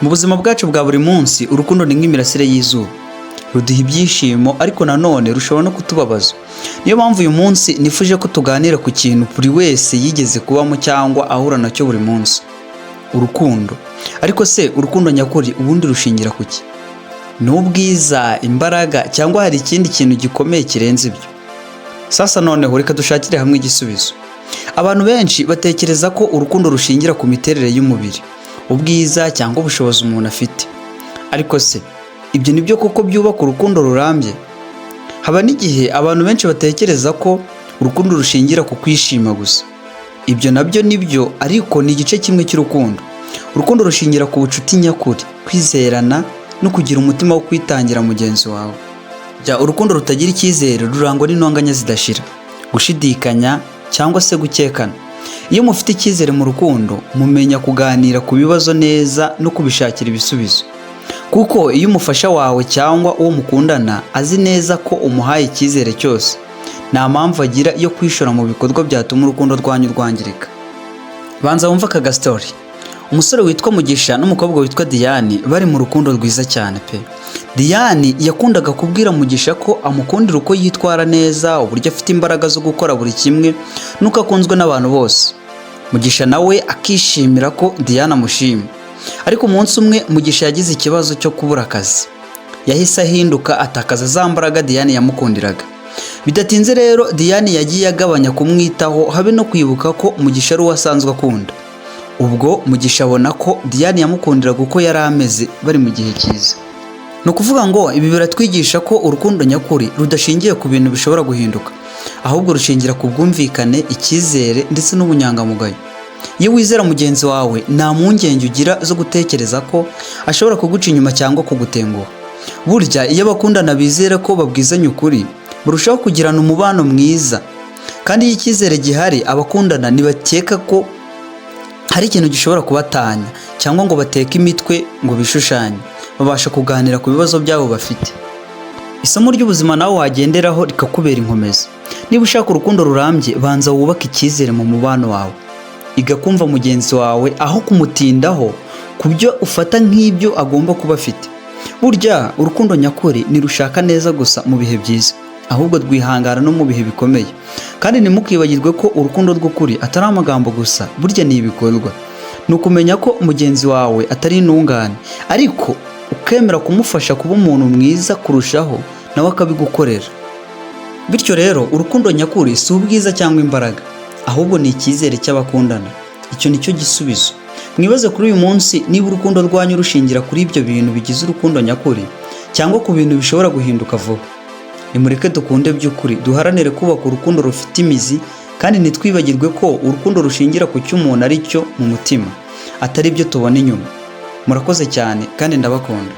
Mu buzima bwacu bwa buri munsi, urukundo ni nk'imirasire y'izuba. Ruduha ibyishimo, ariko nanone rushobora no kutubabaza. Niyo mpamvu uyu munsi nifuje ko tuganira ku kintu buri wese yigeze kubamo cyangwa ahura nacyo buri munsi: urukundo. Ariko se urukundo nyakuri ubundi rushingira ku ki? Ni ubwiza, imbaraga, cyangwa hari ikindi kintu gikomeye kirenze ibyo? Sasa noneho reka dushakire hamwe igisubizo. Abantu benshi batekereza ko urukundo rushingira ku miterere y'umubiri, ubwiza cyangwa ubushobozi umuntu afite. Ariko se ibyo ni byo koko byubaka urukundo rurambye? Haba n'igihe abantu benshi batekereza ko urukundo rushingira ku kwishima gusa. Ibyo nabyo ni byo, ariko ni igice kimwe cy'urukundo. Urukundo rushingira ku bucuti nyakuri, kwizerana no kugira umutima wo kwitangira mugenzi wawe. Jya urukundo rutagira icyizere rurangwa n'intonganya zidashira, gushidikanya cyangwa se gukekana. Iyo mufite icyizere mu rukundo, mumenya kuganira ku bibazo neza no kubishakira ibisubizo. Kuko iyo umufasha wawe cyangwa uwo mukundana azi neza ko umuhaye icyizere cyose, nta mpamvu agira yo kwishora mu bikorwa byatuma urukundo rwanyu rwangirika. Banza wumve aka gasitori. Umusore witwa Mugisha n'umukobwa witwa Diane bari mu rukundo rwiza cyane pe. Diane yakundaga kubwira Mugisha ko amukundira uko yitwara neza, uburyo afite imbaraga zo gukora buri kimwe n'uko akunzwe n'abantu bose. Mugisha nawe akishimira ko Diane amushima. Ariko umunsi umwe Mugisha yagize ikibazo cyo kubura akazi. Yahise ahinduka, atakaza za mbaraga Diane yamukundiraga. Bidatinze rero, Diane yagiye agabanya kumwitaho, habe no kwibuka ko Mugisha ari uwo asanzwe akunda. Ubwo Mugisha abona ko Diane yamukundiraga uko yari ameze bari mu gihe cyiza. Ni ukuvuga ngo ibi biratwigisha ko urukundo nyakuri rudashingiye ku bintu bishobora guhinduka, ahubwo rushingira ku bwumvikane, icyizere ndetse n'ubunyangamugayo. Iyo wizera mugenzi wawe, nta mpungenge ugira zo gutekereza ko ashobora kuguca inyuma cyangwa kugutenguha. Burya iyo abakundana bizera ko babwizanya ukuri, barushaho kugirana umubano mwiza. Kandi iyo icyizere gihari, abakundana ntibakeka ko hari ikintu gishobora kubatanya cyangwa ngo bateke imitwe ngo bishushanye. Babasha kuganira ku bibazo byabo bafite. Isomo ry'ubuzima nawe wagenderaho rikakubera inkomezi: niba ushaka urukundo rurambye, banza wubake icyizere mu mubano wawe. Iga kumva mugenzi wawe aho kumutindaho ku byo ufata nk'ibyo agomba kuba afite. Burya urukundo nyakuri ntirushaka neza gusa mu bihe byiza, ahubwo rwihangana no mu bihe bikomeye. Kandi ntimukibagirwe ko urukundo rw'ukuri atari amagambo gusa, burya ni ibikorwa. Ni ukumenya ko mugenzi wawe atari intungane, ariko ukemera kumufasha kuba umuntu mwiza kurushaho, nawe akabigukorera. Bityo rero, urukundo nyakuri si ubwiza cyangwa imbaraga, ahubwo ni icyizere cy'abakundana. Icyo ni cyo gisubizo. Mwibaze kuri uyu munsi niba urukundo rwanyu rushingira kuri ibyo bintu bigize urukundo nyakuri cyangwa ku bintu bishobora guhinduka vuba. Nimureke dukunde by'ukuri, duharanire kubaka urukundo rufite imizi, kandi ntitwibagirwe ko urukundo rushingira ku cyo umuntu ari cyo mu mutima, atari ibyo tubona inyuma. Murakoze cyane kandi ndabakunda.